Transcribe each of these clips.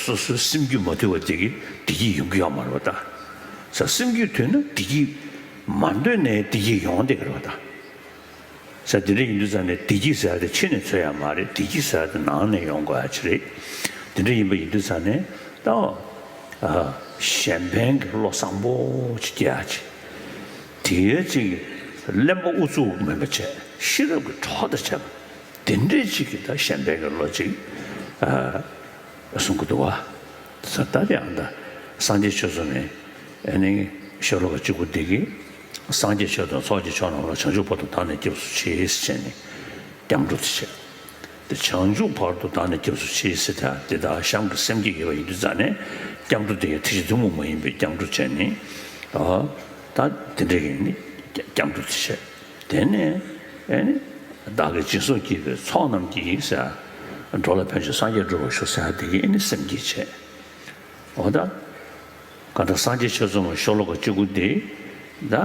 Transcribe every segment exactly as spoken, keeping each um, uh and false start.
སོ་སོའི་སེམས་རྒྱུད་མ་དུལ་བ་དེ་གིས་བདེ་སྐྱིད་ཡོང་གི་ཡོད་མ་རེད་པ་ད། ས་སེམས་རྒྱུད་དུལ་ན་བདེ་སྐྱིད་མ་འདོད་ནའི་བདེ་སྐྱིད་ཡོང་བསྡད་ཀྱི་རེད་པ་ད། ས་དེ་འདྲ་ཡིན་དུས་ཙང་ནས་བདེ་སྐྱིད་ཟེར་ཡ་དེ་ཕྱི་ནས་འཚོལ་ཡ་མ་རེད། བདེ་སྐྱིད་ཟེར་ཡ་དེ་ནང་ནས་ཡོང་དགོས་ཡ་ཅིག་རེད། དེ་འདྲ་ཡིན་པ་ཡིན་དུས་ཙང་ནས་ད། ཨ། གཞན་ཕན་གྱི་བློ་བཟང་པོ་ཅིག་སྐྱེ་ཡ་ཅིག་དེའི་ཅིག་གླེན་པ་ཨུ་ཚུགས་མིན་པ་བྱས། ཤེས་རབ་ཀྱི་གྲོགས་དང་བྱས་པ་དེ་འདྲའི་ཅིག་གི་ད་གཞན་ཕན་གྱི་བློ་ཅིག་ཨ། གསུང་གི་འདུག་བ། ད་དེ་ཡང་ད་སངས་རྒྱས་ཆོས་ཚོགས་ནས་ཨ་ནི་ཤོ་ལོ་ཀ་གཅིག་པོ་འདི་གིས་སངས་རྒྱས་ཆོས་དང་ཚོགས་ཀྱི་མཆོག་རྣམས་ལ། བྱང་ཆུབ་བར་དུ་བདག་ནི་སྐྱབས་སུ་མཆི་ཟེར་བྱས་ནས་སྐྱབས་འགྲོ་དེ་བྱས། དེ་བྱང་ཆུབ་བར་དུ་བདག་ནི་སྐྱབས་སུ་མཆི་ཟེར་ད་དེ་དག་གཞན་གྱི་སེམས་བསྐྱེད་ཡོད་པ་ཡིན་དུས་ཙང་ནས་སྐྱབས་འགྲོ་དེ་ཡང་ཐེག་ཆེན་ཐུན་མོང་མ་ཡིན་པའི་སྐྱབས་འགྲོ་བྱས་ནས་ད་དེ་འདྲ་ཡིན་ནི་སྐྱབས་འགྲོ་དེ་བྱས། དེ་ནས་ཨེ་ནི་བདག་གིས་སྦྱིན་སོགས་བགྱིས་པའི་ཚོགས་རྣམས་ཀྱིས་ཟེར། འགྲོ་ལ་ཕན་ཕྱིར་སངས་རྒྱས་འགྲུབ་པར་ཤོག་ཟེར་དེ་གིས་ཨེ་ནི་སེམས་བསྐྱེད་བྱས། འོ་ད། གང་ལྟར་སངས་རྒྱས་ཆོས་ཚོགས་མ་ཤོ་ལོ་ཀ་གཅིག་པོ་འདི། ད།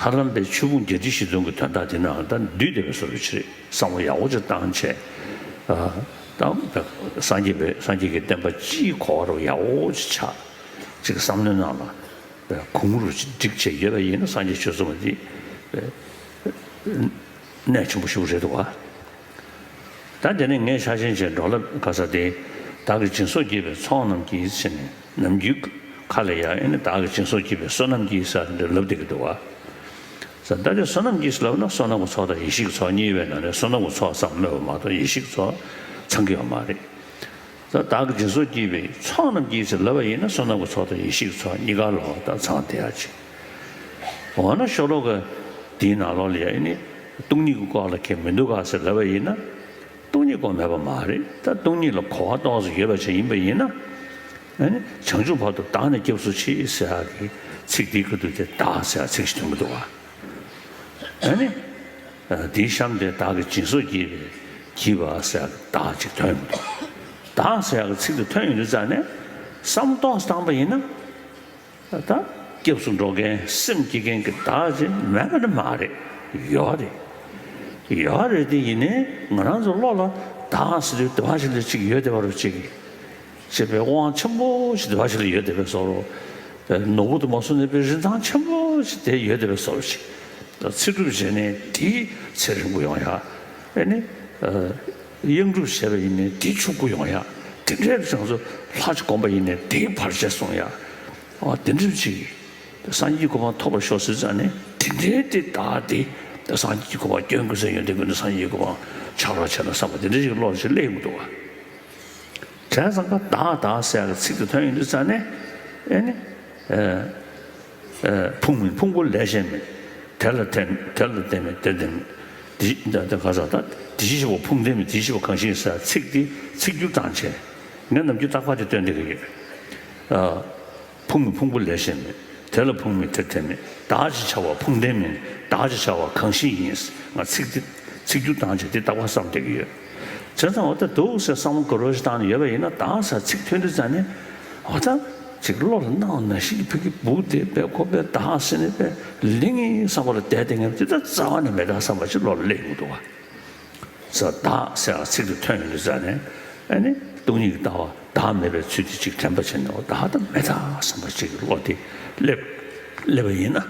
ཧ་ལམ་པའི་ཆོས་ཕུང་བརྒྱད་ཁྲི་བཞི་སྟོང་གི་དོན་དག་འདི་ནང་ད་འདུས་བསྡད་པའི་བཟོ་འདྲ་ཅིག་རེད། བསམ་བློ་ཡག་པོ་ཅིག་བཏང་བྱས། ཨ། ད། སངས་རྒྱས་པའི་སངས་རྒྱས་ཀྱི་བསྟན་པ་སྤྱིའི་གོ་བ་རུ་ཡག་པོ་ཅིག་ཆགས། ཅིག་བསམ་བློའི་ནང་ལ། གུང་རུ་ཅིག་བསྒྲིགས་བྱས་ཡོད་པ་ཡིན་ན་སངས་རྒྱས་ཆོས་ཚོགས་མ་འདི། གནད་ཆེན་པོ་ཞིག་རེད་འདུག་བ། ད་དེ་ནས་ངས་ཆ་ཤས་བྱས་འགྲོ་ལ་ག་ས་དེ། བདག་གིས་སྦྱིན་སོགས་བགྱིས་པའི་ཚོགས་རྣམས་ཀྱིས་ཟེར་ནས་ནམ་རྒྱུན་ཁ་ལ་ཡ་ཨེ་ནི་བདག་གིས་སྦྱིན་སོགས་བགྱིས་པའི་བསོད་ནམས་ཀྱིས་ཟེར་འདི་ལབ་བསྡད་ཀྱི་འདུག་བ། ས་ད་དེ་བསོད་ནམས་ཀྱིས་ལབ་ན་བསོད་ནམས་ཀྱི་ཚོགས་དང་ཡེ་ཤེས་ཀྱི་ཚོགས་གཉིས་ཡོད་པའི་ནང་ནས་བསོད་ནམས་ཀྱི་ཚོགས་ཙམ་སྨོས་པ་མ་གཏོགས་ཡེ་ཤེས་ཀྱི་ཚོགས་ཚང་གི་ཡོད་མ་རེད། ད་བདག་གིས་སྦྱིན་སོགས་བགྱིས་པའི་ཚོགས་རྣམས་ཀྱིས་ཟེར་ལབ་པ་ཡིན་ན་བསོད་ནམས་ཀྱི་ཚོགས་དང་ཡེ་ཤེས་ཀྱི་ཚོགས་གཉིས་ཀ་ལོག་ད་ཚང་བསྡད་ཡ་ཅིག་འོ་ན་ཤོ་ལོ་ཀ་འདིའི་ནང་ལོགས་ལ་ཡ་ཨེ་ནི་སྟོང་ཉིད་ཀྱི་སྐོར་ལ་ཁྱེད་མི་འདུག་ག་ཟེར་ལབ་པ་ཡིན་ན། སྟོང་ཉིད་སྐོར་མེད་པ་མ་རེད། ད་སྟོང་ཉིད་ལ་གོ་བ་ཏོག་ཙམ་ཡོད་པ་ཅིག་ཡིན་པ་ཡིན་ན། ཨ་ནི་བྱང་ཆུབ་བར་དུ་བདག་ནི་སྐྱབས་སུ་མཆི་ཟེར་ཡ་གི་ཚིག་འདིའི་ཁ་ཐུག་དེ་བདག་ཟེར་ཡ་ཚིག་ཞིག་ཐོན་གྱི་འདུག་བ། ཨ་ནི། ཨ། དེའི་གཤམ་དེ་བདག་གིས་སྦྱིན་སོགས་བགྱིས་པའི་བགྱིས་པ་ཟེར་ཡ་གི་བདག་ཅིག་ཐོན་ཡོང་གི་འདུག་བདག་ཟེར་ཡ་གི་ཚིག་དེ་ཐོན་ཡོང་དུས་ཙང་ནས་བསམ་བློ་ཏོག་ཙམ་བཏང་པ་ཡིན་ན། ད་སྐྱབས་སུ་འགྲོ་མཁན་སེམས་བསྐྱེད་མཁན་གྱི་བདག་ཅིག་མེད་པ་ནི་མ་རེད། ཡོད་རེད། ཡོད་རེད་དེ་ཡིན་ནའི་ང་རང་ཚོ་བློ་ལ་བདག་ཟེར་དུས་དེ་བ་ཞིག་ལ་ཅིག་ཡོད་བསྡད་པ་རུ་ཅིག་ཅེས་པའི་དབང་ཆེན་པོ་ཞིག་དེ་བ་ཞིག་ལ་ཡོད་བསྡད་པའི་བཟོ་འདྲ། ནོར་བུ་དུ་མ་སོང་ནས་པའི་རིན་ཐང་ཆེན་པོ་ཞིག་དེ་ཡོད་བསྡད་པའི་བཟོ་འདྲ་ཞིག་ད་ཚེ་སྒྲུབ་བྱས་ནས་དེའི་ཚེ་རིང་པོ་ཡོང་ཡ། ཨེ་ནི། གཡང་སྒྲུབ་བྱས་པ་ཡིན་ནའི་དེའི་ཕྱུག་པོ་ཡོང་ཡ། དེ་འདྲའི་རང་ཚོ་ལྷ་ཅིག་བསྒོམ་པ་ཡིན་ནའི་དེའི་བར་ཆད་སོང་ཡ། ཨ། དེ་འདྲ་ཅིག་སངས་རྒྱས་གོ་འཕང་ཐོབ་པར་ཤོག་ཟེར་ཙང་ནས་དེ་འདྲའི་དེ་བདག་དེ་ད་སངས་རྒྱས་གོ་འཕང་སྐྱོན་དགོས་ཟེར་ཡོན་ཏན་ཀུན་ཏུ་སངས་རྒྱས་གོ་འཕང་ཆགས་རོགས་བྱས་ན་བསམ་པ་དེ་འདྲ་ཞིག་བློ་ཞིག་སླེབས་ཀྱི་འདུག་བ། བྱས་ཙང་ཀ་བདག་བདག་ཟེར་ཡག་གི་ཚིག་དེ་ཐོན་ཡོང་དུས་ཙང་ནས་ཨེ་ནི། ཨེ། ཨེ། ཕུང་མིན་ཕུང་པོ་ལས་གཞན་མིན། དེ་ལ་བརྟེན་དེ་ལ་བརྟེན་མིན་དེ་བརྟེན་མིན། དེ་དེ་ག་ས་ད་དེ་བཞིན་གཤེགས་པ་ཕུང་ལྡན་མིན། དེ་བཞིན་གཤེགས་པ་གང་ཞིག་ཡིན་ཟེར་ཚིག་དེ་ཚིག་སྒྱུར་བཏང་བྱས་ངས་ནམ་རྒྱུན་རྟག་པར་དེ་སྟོན་བསྡད་ཀྱི་ཡོད། ཨ། ཕུང་མིན་ཕུང་པོ་ལས་གཞན་མིན། དེ་ལ་ཕུང་མིན་དེ་བརྟེན་མིན། བདག་ཅེས་བྱ་བ་ཕུང་ལྡན་མིན། བདག་ཅེས་བྱ་བ་གང་ཞིག་ཡིན། ང་ཚིག་དེ་ཚིག་སྒྱུར་བཏང་བྱས་དེ་རྟག་པར་བསམ་བསྡད་ཀྱི་ཡོད། བྱས་ཙང་འོ་ད་འདུག་ཟེར་བསམ་བློ་ག་རེ་ཞིག་བཏང་ནས་ཡོད་པ་ཡིན་ན་བདག་ཟེར་ཚིག་ཐོན་དུས་ཙང་ནས་འོ་ད་ཅིག་བློ་ལ་སྣང་བ་ནང་བཞིན་གྱི་ཕ་གི་སྦུག་དེ་པས་ཁོ་པས་བདག་ཟེར་ནས་པས་ལིང་ངེ་བསམ་པ་ལ་བསྡད་བསྡད་མཁན་དེ་ད་རྩ་བ་ནས་མེད་ད་བསམ་པ་ཅིག་བློ་ལ་སླེབས་ཡོང་གི་འདུག་བ། ས་བདག་ཟེར་བ་ཚིག་དེ་ཐོན་ཡོང་དུས་ཙང་ནས་ཨ་ནི་སྟོང་ཉིད་ཀྱི་ལྟ་བ་བདག་མེད་པའི་ཚུལ་དེ་ཅིག་དྲན་པ་བྱས་ནས་འོ་བདག་ད་མེད་ད་བསམ་པ་ཅིག་གི་བློ་དེ་སླེབས་སླེབས་པ་ཡིན་ན་ཨ་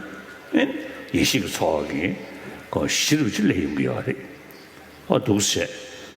ནི་ཡེ་ཤེས་ཀྱི་ཚོགས་ཀྱི་སྒོ་ཞི་རུ་ཅིག་སླེབས་ཡོང་གི་ཡོད་རེད། ཨ་འདུག་སེ་